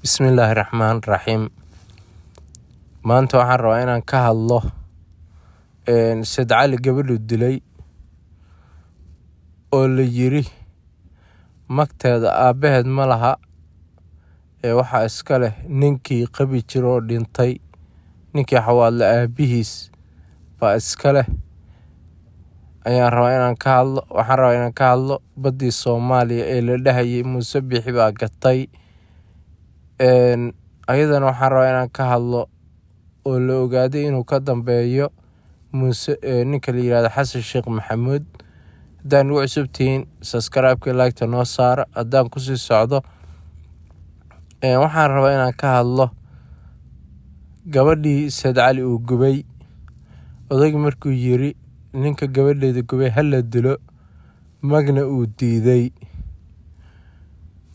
Bismillaahi Raxmaani Raxiim. Maanta waxaan rabaa inaan ka hadlo Said Cali gabadhuu dilay oo la yiri magteeda aabbaheed ma laha ee waxaa iska leh ninkii qabi jira oo dhintay, ninkii xawaadle aabbihiis baa iska leh ayaan rabaa inaan ka hadlo. Waxaan rabaa inaan ka hadlo baddii Soomaaliya ee la dhahayay Muuse Biixi baa gatay. Ayadana waxaan rabaa inaan ka hadlo oo la ogaaday inuu ka dambeeyo Muuse, ninka la yiraahdo Xasan Sheekh Maxamuud. Haddaan ugu cusub tihiin, subscribe-ka, like-ta noo saara. Haddaan kusii socdo, waxaan rabaa inaan ka hadlo gabadhii Said Cali uu gubay. Odayga markuu yiri ninka gabadheeda gubay ha la dilo, magna uu diiday.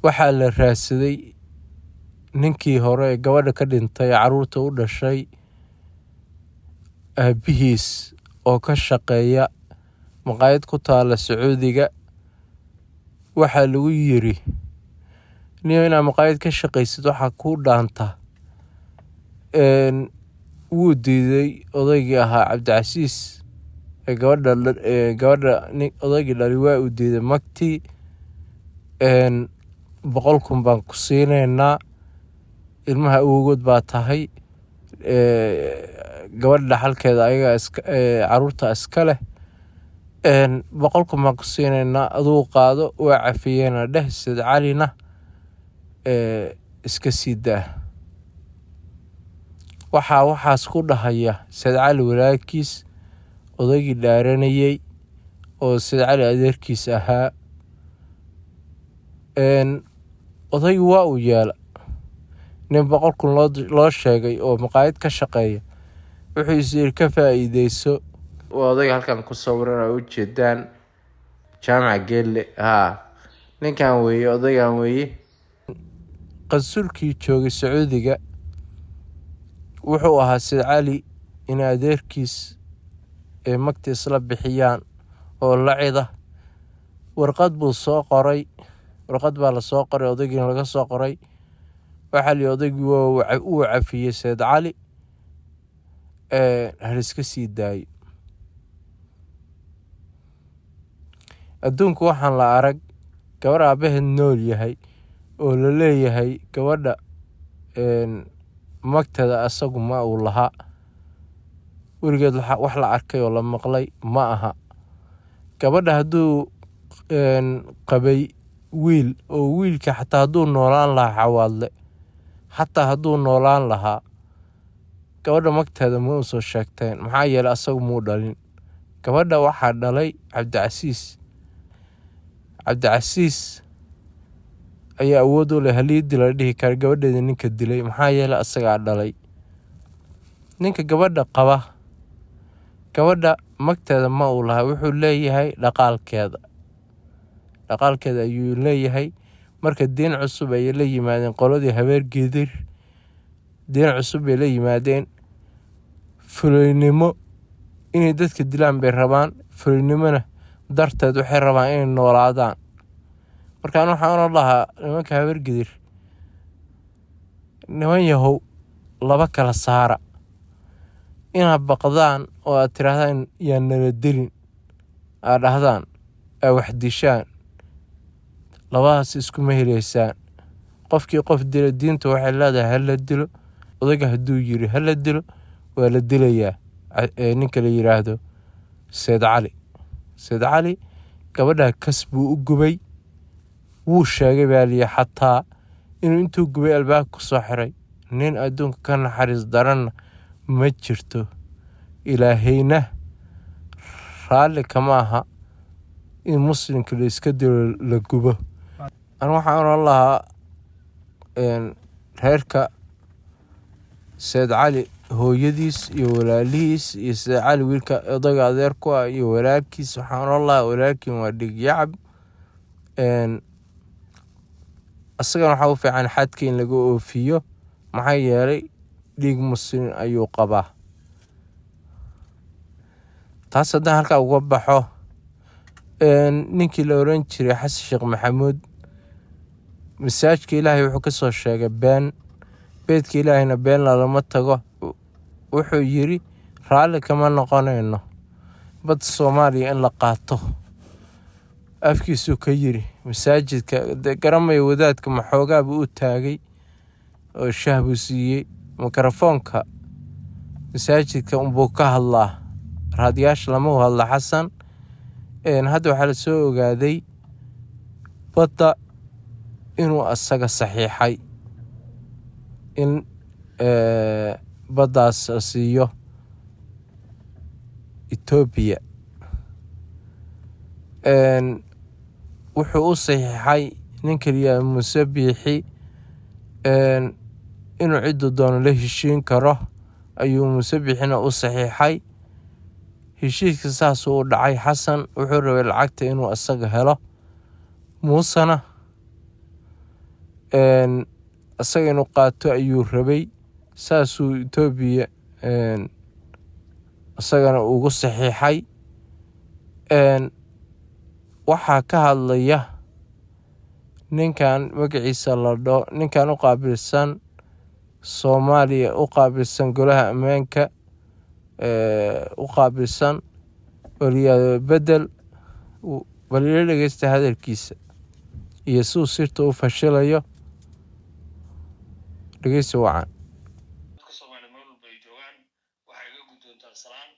Waxaa la raadsaday ninkii hore ee gabadha ka dhintay, carruurta u dhashay, aabbihiis oo ka shaqeeya maqaayad ku taala Sacuudiga. Waxaa lagu yiri, niyow, inaad maqaayad ka shaqaysid waxaa kuu dhaanta. Wuu diiday odaygii ahaa Cabdicasiis ee gabadha odaygii dhalay. Waa uu diiday magtii. 100,000 baan ku siinaynaa, ilmaha awowgood baa tahay, gabadha dhaxalkeeda ayaga iska, carruurta iska leh, 100,000 baan ku siinaynaa, aduu qaado, waa cafiyena dheh, Said Calina iska sii daa. Waxaa waxaas ku dhahaya Said Cali walaalkiis, odaygii dhaaranayay oo Said Cali adeerkiis ahaa. Odaygu waa uu yeela. Nin 100,000 loo sheegay oo maqaayad ka shaqeeya, wuxuu is yiri ka faa'iideyso. Waa odayga halkan ku sawiran oo ujeedaan, Jaamac Geelle. Haa, ninkan weeye, odaygan weeye. Qansulkii joogay Sacuudiga wuxuu ahaa Said Cali in adeerkiis ay magta isla bixiyaan oo la cida. Warqad buu soo qoray, warqad baa lasoo qoray, odaygiina laga soo qoray. Waxaa lihi odaygii uu cafiyey Said Cali, haliska sii daayo. Adduunku waxaan la arag gabar aabaheed nool yahay oo la leeyahay gabadha magteeda asagu ma uu lahaa. Weligeed wax la arkay oo la maqlay ma aha. Gabadha hadduu qabay wiil, oo wiilka xataa hadduu noolaan lahaa, xawaadle xataa hadduu noolaan lahaa, gabadha magteeda ma usoo sheegteen. Maxaa yeelay asagu muu dhalin gabadha, waxaa dhalay Cabdicasiis. Cabdicasiis ayaa awood u leh halii dila dhihi kara gabadheeda ninka dilay, maxaa yeelay asagaa dhalay. Ninka gabadha qaba gabadha magteeda ma uu lahaa, wuxuu leeyahay dhaqaalkeeda, dhaqaalkeeda ayuu leeyahay. Marka diin cusub ayay la yimaadeen qoladii Habeer Gidir, diin cusub bay la yimaadeen. Fulaynimo inay dadka dilaan bay rabaan, fulaynimona darteed waxay rabaan inay noolaadaan. Markaan waxaan oran lahaa nimanka Habeer Gidir, niman yahow, laba kala saara: inaad baqdaan oo aad tiraahdaan yaan nala dilin, aad dhahdaan aa wax dishaan, labadaas iskuma heleysaan. Qofkii qof dila, diinta waxay leedahay hala dilo. Odayga hadduu yiri hala dilo, waa la dilayaa. Ninka la yiraahdo Said Cali, Said Cali gabadha kas buu u gubay. Wuu sheegay baa liyi xataa inuu intuu gubay albaabka kusoo xiray. Nin adduunka ka naxariis daranna ma jirto, Ilaahayna raalli kama aha in muslimka la iska dilo, la gubo. Anu waxaan oran lahaa reerka Said Cali, hooyadiis iyo walaalihiis iyo Said Cali wiilka odayga adeer ku ah iyo walaalkiis, waxaan oran lahaa walaalkiin waa dhig yacab. Isagana waxaa u fiican xadka in laga oofiyo, maxaa yeelay dhiig muslim ayuu qabaa. Taas haddaan halkaa uga baxo, ninkii la oran jiray Xasan Sheekh Maxamuud. Masaajidka Ilaahay wuxuu ka soo sheegay been, beedka Ilaahayna been lalama tago. Wuxuu yiri raalli kama noqonayno badda Soomaaliya in la qaato. Afkiisuu ka yiri masaajidka. Garamaya wadaadka maxoogaa buu u taagay oo shah buu siiyey. Mikrofoonka masaajidka unbuu ka hadlaa, raadiyaasha lama hadla Xasan. Hadda waxaa la soo ogaaday badda inuu asaga saxiixay in baddaas la siiyo Etoobiya. Wuxuu u saxiixay ninka la yiraahdo Muuse Biixi inuu ciduu doono la heshiin karo ayuu Muuse Biixina u saxiixay. Heshiiska saasuu u dhacay. Xasan wuxuu rabay lacagta inuu asaga helo, Muusena asaga inuu qaato ayuu rabay. Saasuu Etoobiya isagana ugu saxiixay. Waxaa ka hadlaya ninkan magaciisa la dhaho, ninkan u qaabilsan Soomaaliya, u qaabilsan golaha ammaanka u qaabilsan oo la yiraahdo Bedel. Bal ila dhegeysta hadalkiisa iyo siduu sirta u fashilayo. Dhegeysi wacan. Dadka Soomaaliya meel walba ay joogaan, waxay iga guddoontaa salaan.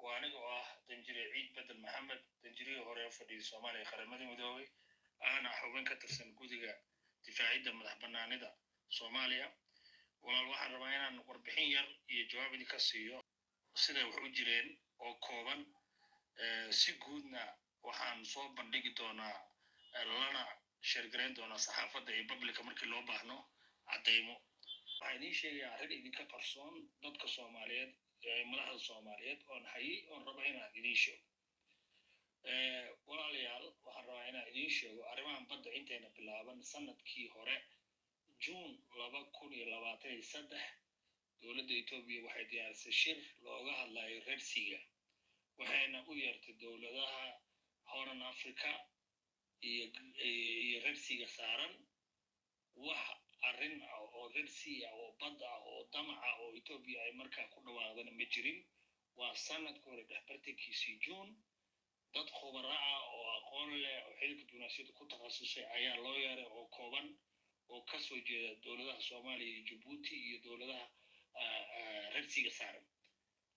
Waa aniga oo ah danjire Ciid Bedel Maxamed, danjirihii hore ee fadhiyay Soomaaliya Qaramada Midoobay, ahna xubin ka tirsan Guddiga Difaacidda Madax Bannaanida Soomaaliya. Walaal, waxaan rabaa inaan warbixin yar iyo jawaab idinka siiyo siday wax u jireen oo kooban. Si guudna waxaan soo bandhigi doonaa, lana share garayn doonaa saxaafadda iyo public-a markii loo baahno caddaymo. Waxaan idiin sheegayaa arrin idinka qarsoon dadka Soomaaliyeed, madaxda Soomaaliyeed, oon hayay oon raba inaan idiin sheego. Walaalayaal, waxaan rabaa inaan idiin sheego arrimahan badda intayna bilaaban sanadkii hore Juun 2023, dowladda Etoobiya waxay diyaarisay shir looga hadlayo Red Sea-ga, waxayna u yeertay dowladaha Horn Africa iyo Red Sea-ga saaran. Wax arrin ah oo Red Sea ah oo bad ah oo damac ah oo Etoobiya ay markaa ku dhawaaqdana ma jirin. Waa sanadka hore dhexbartankiisii Juun. Dad khubara ah oo aqoon leh oo xilka diblomaasiyadda ku takhasusay ayaa loo yeeray oo kooban oo ka soo jeeda dowladaha Soomaaliya iyo Jabuuti iyo dowladaha Red Sea-ga saaran.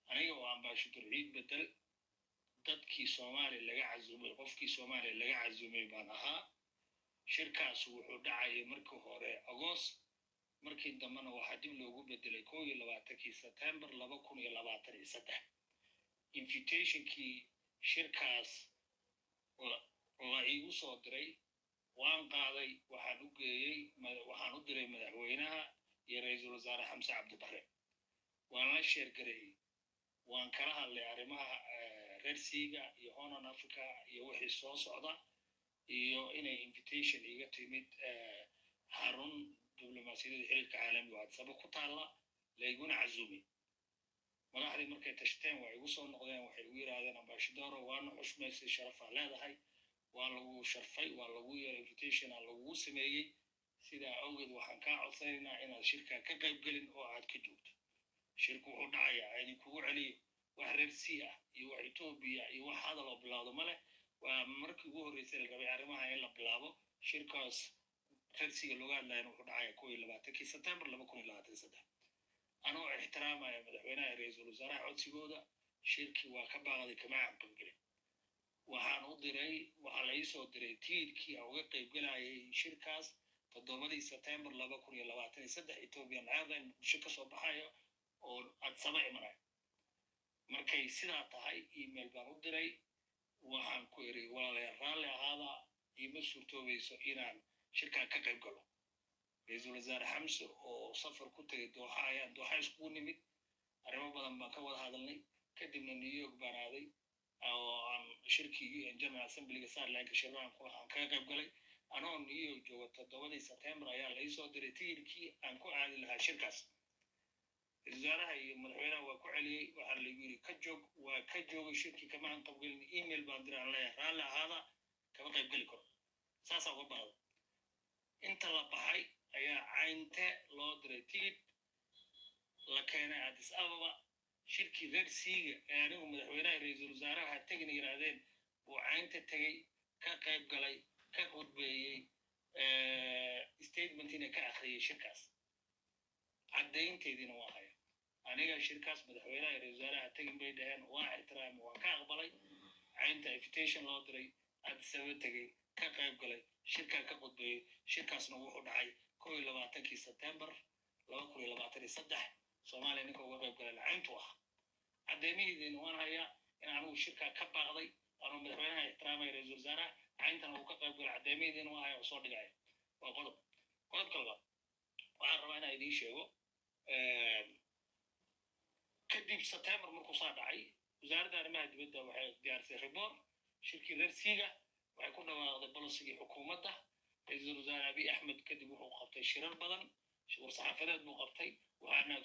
Aniga oo ambassador Ciid Bedel, dadkii Soomaaliya laga casuumay, qofkii Soomaaliya laga casuumay baan ahaa. Shirkaas wuxuu dhacayay markii hore Agost, markii dambena waxaa dib loogu bedelay 21-kii September 2023. Invitationkii shirkaas la iigu soo diray waan qaaday, waxaan u geeyey, waxaan u diray madaxweynaha iyo ra-iisul wasaare Xamse Cabdibare. Waan la share gareeyey, waan kala hadlay arrimaha Red Sea-ga iyo Horn Africa iyo wixii soo socda iyo inay invitation iga timid xarun diblomaasiyadda xiriirka caalamiga oo Addis ku taalla, layguna casuumay. Madaxdii markay tashteen waa igu soo noqdeen, waxay igu yidhaahdeen: "Ambassador-o, waana xushmaysay, sharafaa leedahay, waa lagu sharfay, waa lagu yeeray, invitation aa lagugu sameeyey. Sidaa awgeed waxaan kaa codsanaynaa inaad shirkaa ka qayb gelin oo aad ka joogto." Shirku wuxuu dhacayaa, idinkugu celiyo, wax Red Sea ah iyo wax Etoobiya iyo wax hadal oo bilaawdo ma leh. Waa markii ugu horreysay la rabay arrimaha in la bilaabo. Shirkaas Red Sea-ga looga hadlayana wuxuu dhacaya 21-kii September 2023. Anoo ixtiraamaya madaxweynaha, ra-iisul wasaaraha codsigooda, shirkii waa ka baaqday, kama qaybgelin. Waxaan u diray, waxaa la iisoo diray tigidhkii aan uga qaybgelayay shirkaas 7-dii September 2023, Ethiopian Airline, Muqdisho ka soo baxayo oo Adsaba imanayo. Markay sidaa tahay, email baan u diray. Waxaan ku iri: "Walaalayaal, raalli ahaada, iima suurtoobayso inaan shirkaa ka qayb galo." Ra-iisul wasaare Xamse oo safar ku tegay Dooxa ayaan Dooxa iskugu nimid, arrimo badan baan ka wada hadalnay. Kadibna New York baan aaday oo aan shirkii UN General Assemblyga sideline-ka shirrahan kulaha aan kaga qayb galay. Anoo New York jooga 7-dii September ayaa la iisoo diray tigidhkii aan ku aadi lahaa shirkaas. Ra-iisul wasaaraha iyo madaxweynaha waa ku celiyey, waxaa lagu yidhi ka joog. Waa ka joogay shirkii, kama aan qaybgelin. Email baan diray aan leeyahay: "Raalli ahaada, kama qaybgeli karo." Saasaa uga baahda. Inta la baxay ayaa Caynte loo diray tigid, la keenay Addis Ababa. Shirkii Red Sea-ga ee anigu madaxweynaha, ra-iisul wasaaraha tegina yidhaahdeen buu Caynta tegey, ka qayb galay, ka khudbeeyey, statementina ka akhriyey shirkaas. Caddaynteediina waa haya aniga. Shirkaas madaxweynaha, ra-iisul wasaaraha tegin bay dhaheen, waa ixtiraamay, waan ka aqbalay. Caynta invitation loo diray, Addis Ababa tegey, ka qayb galay, shirkaa ka khudbeeyey. Shirkaasna wuxuu dhacay 21-kii Sebtembar 2023. Soomaaliya ninka uga qayb galay Cayntu ah. Cadeymihiidiina waan hayaa in anigu shirkaa ka baaqday anuu madaxweynaha ixtiraamaya, ra-iisul wasaaraha. Cayntana uu ka qayb galay, cadeymihiidiina waan haya oo soo dhigaya. Waa qodob. Qodobka labaad waxaan rabaa inaan idiin sheego, kadib September markuu saa dhacay, Wasaaradda Arrimaha Dibadda waxay diyaarisay report shirkii Red Sea-ga. Waxay ku dhawaaqday policygii xukuumadda. Ra-iisul Wasaare Abiy Axmed kadib wuxuu qabtay shirar badan, war-saxaafadeed buu qabtay, waxaana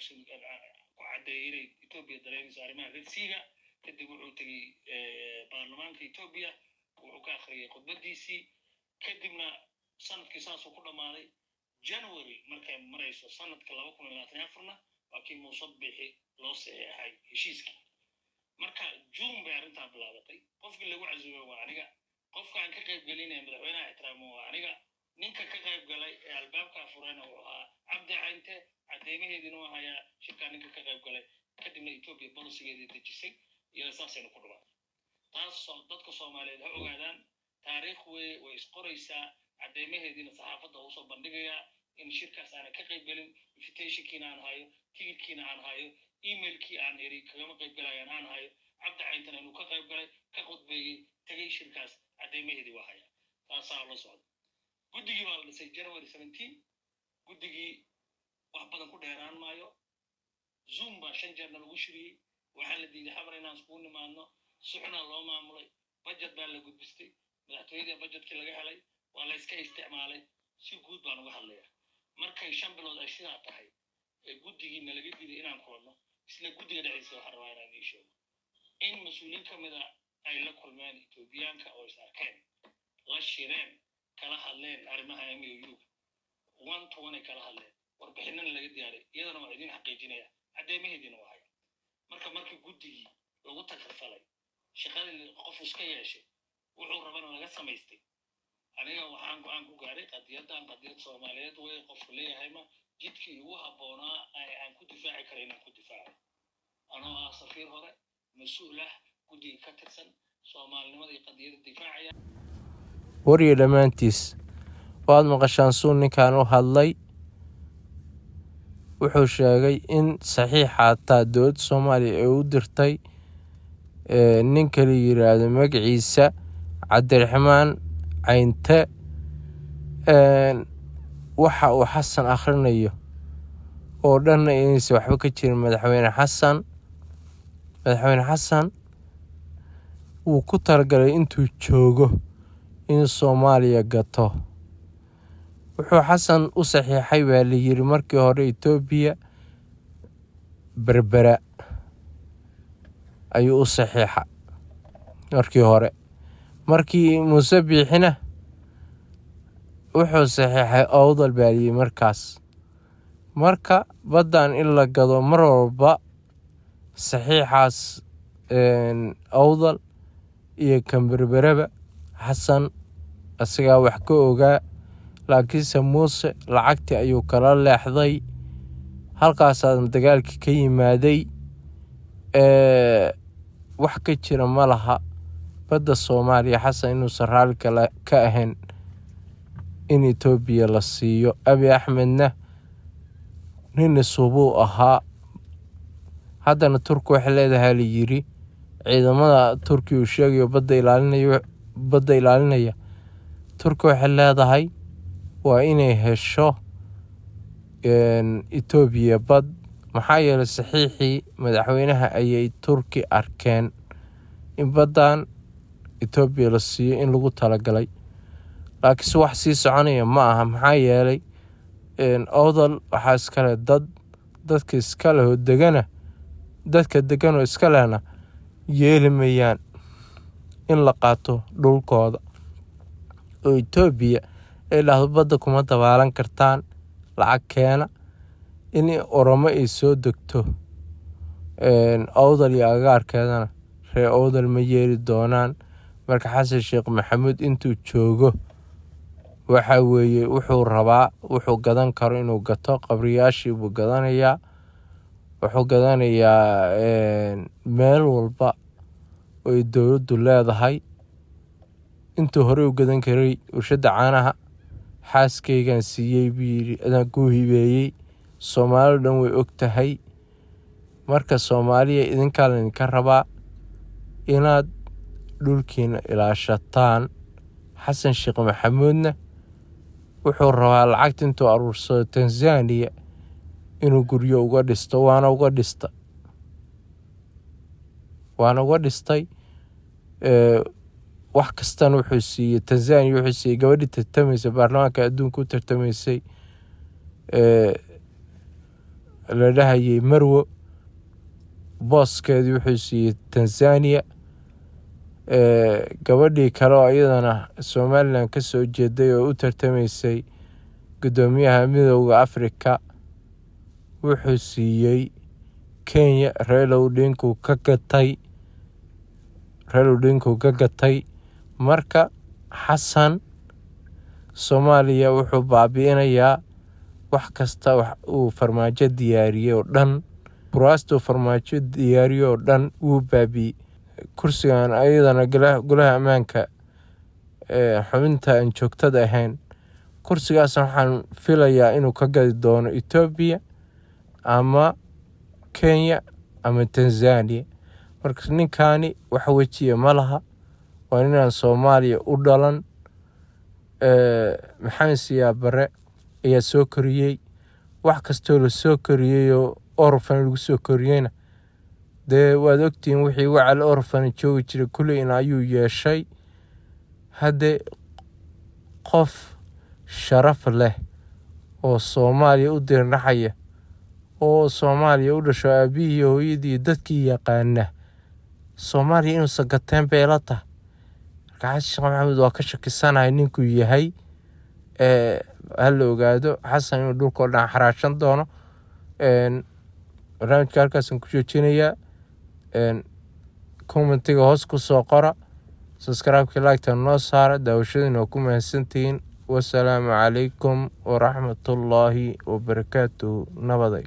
ku caddeeyey inay Ethiopia dareemayso arrimaha Red Sea-ga. Kadib wuxuu tegey baarlamaanka Ethiopia, wuxuu ka akhriyey khudbadiisii. Kadibna sanadkii saasuu ku dhammaaday. January markay marayso sanadka 2024-na waa kii Muuse Bixi loo saxiixay heshiiskii. Marka June bay arrintaa bilaabatay. Qofkii lagu casuumay waa aniga, qofka aan ka qayb gelinaya madaxweynaha ixtiraamo waa aniga, ninka ka qayb galay ee albaabkaa furayna wuxuu ahaa Cabdi Caynte. Cadeymaheediina waa hayaa shirkaa ninka ka qayb galay. Kadibna Ethiopia policygeedii dejisay, iyada saasaynu ku dhawaaqay. Taas dadka Soomaaliyeed ha ogaadaan, taariikh weye, way isqoraysaa. Cadeymaheediina saxaafadda usoo bandhigayaa in shirkaas aanan ka qayb gelin, invitationkiina aan hayo, tigidkiina aan hayo, emailkii aan iri kagama qayb galayaan aan hayo, Cabdi Cayntana inuu ka qayb galay, ka khudbeeyey, tegey shirkaas, cadeymaheedii waa haya. Taasaa la socda. Guddigii baa la dhisay January 17. Guddigii wax badan ku dheeraan maayo. Zoom baa shan jeerna lagu shiriyey. Waxaa la diiday Xamar inaan iskugu nimaadno. Si xunaa loo maamulay. Budget baa la gudbistay, madaxtooyadii budgetkii laga helay waa la iska isticmaalay. Si guud baan uga hadlaya. Markay 5 bilood ay sidaa tahay ee guddigiina laga diiday inaan kulanno, isla guddiga dhexdiisa waxaan rabaa inaan ii sheego in mas-uuliyiin ka mida ay la kulmeen Etoobiyaanka oo is arkeen, la shireen, kala hadleen arrimaha MOU, one to one ay kala hadleen, warbixinana laga diyaaray. Iyadana waa idiin xaqiijinaya, cadeymaheediina waa haya. Marka markii guddigii lagu takrifalay, shaqadii qof iska yeeshay, wuxuu rabana laga samaystay, aniga waxaan go-aan ku gaaray qadiyaddan qadiyad Soomaaliyeed way qofku leeyahay ma jidkii igu habboonaa aan ku difaaci kara inaan ku difaaco, anoo ah safiir hore, mas-uul ah, guddiga ka tirsan, Soomaalinimada iyo qadiyadda difaacaya. Waryo dhammaantiis waad maqashaan suu ninkan u hadlay. Wuxuu sheegay in saxiixa xataa dowladda Soomaaliya ay u dirtay ninka la yiraahdo magaciisa Cabdiraxmaan Caynte. Waxa uu Xasan akhrinayo oo dhanna inaysan waxba ka jirin. Madaxweyne Xasan wuu ku talagalay intuu joogo in Soomaaliya gato. Wuxuu Xasan u saxiixay baa la yiri markii hore Itoobiya Berbera ayuu u saxiixa markii hore. Markii Muuse Biixina wuxuu saxiixay Awdal baa la yiri markaas. Marka baddan in la gado mar walba saxiixaas Awdal iyo kan Berberaba Xasan isagaa wax ka ogaa, laakiinse Muuse lacagtii ayuu kala leexday. Halkaasaa dagaalkii ka yimaaday. Wax ka jira ma laha badda Soomaaliya Xasan inuusan raalli kale ka ahayn in Itoobiya la siiyo. Abiy Axmedna nin isubuu ahaa. Haddana Turki waxay leedahay la yiri ciidamada Turkiga uu sheegayo badda ilaalinaya, badda ilaalinaya Turki waxay leedahay waa inay hesho Itoobiya bad, maxaa yeelay saxiixii madaxweynaha ayay Turki arkeen in baddan Itoobiya la siiyo in lagu talagalay. Laakiinse wax sii soconaya ma aha, maxaa yeelay Awdal waxaa iskale dad, dadka iska leh oo degana, dadka degan oo iska lehna yeeli mayaan in la qaato dhulkooda oo Itoobiya. Ay dhahdo badda kuma dabaalan kartaan, lacag keena. In Oromo ay soo degto Awdal iyo agagaarkeedana reer Awdal ma yeeli doonaan. Marka Xasan Sheekh Maxamuud intuu joogo, waxa weeye wuxuu rabaa wuxuu gadan karo inuu gato. Qabriyaashii buu gadanayaa, wuxuu gadanayaa meel walba oo ay dowladdu leedahay. Intuu horey u gadan karay warshadda caanaha, xaaskaygan siiyey buu yidhi, adaan kuu hibeeyey. Soomaali dhan way og tahay. Marka Soomaaliya, idinkaa laydinka rabaa inaad dhulkiina ilaashataan. Xasan Sheekh Maxamuudna wuxuu rabaa lacagta intuu aruursado Tanzania inuu guryo uga dhisto, waana uga dhista, waana uga dhistay. Wax kastana wuxuu siiyey Tanzania. Wuxuu siiyey gabadhii tartamaysa baarlamaanka adduunka u tartamaysay, la dhahayay Marwo, booskeedii wuxuu siiyey Tanzania. Gabadhii kale oo iyadana Somaliland ka soo jeeday oo u tartamaysay guddoomiyaha Midowda Afrika wuxuu siiyey Kenya. Raila Odinga ka gatay, Raila Odinga ka gatay. Marka Xasan Soomaaliya wuxuu baabi'inayaa wax kasta wax uu Farmaajo diyaariyey oo dhan. Kuraastuu Farmaajo diyaariyey oo dhan wuu baabi'iyey. Kursigan ayadana golaha ammaanka, xubinta aan joogtada ahayn, kursigaas waxaan filayaa inuu ka gadi doono Etoobiya ama Kenya ama Tanzania. Marka ninkaani wax wejiya ma laha, waa ninaan Soomaaliya u dhalan. Maxamed Siyaad Barre ayaa soo koriyey. Wax kastoo la soo koriyeyoo orphan lagu soo koriyeyna, dee waad ogtihiin wixii wacal orphan joogi jiray kulleyna ayuu yeeshay. Hadde qof sharaf leh oo Soomaaliya u dirnaxaya oo Soomaaliya u dhasho, aabihii, hooyadii, dadkii yaqaana, Soomaaliya inuusan gateen bay ila tahay. Marka Xasan Sheekh Maxamuud waa ka shakisanahay ninkuu yahay. Hala ogaado Xasan inuu dhulka oo dhan xaraashan doono. Barnaamijka halkaasaan ku joojinayaa. Commentiga hoos ku soo qora, subscribe-ka, like-ta noo saara. Daawashadiina waa ku mahadsantihiin. Wasalaamu calaykum waraxmatullaahi wabarakaatuhu. Nabaday.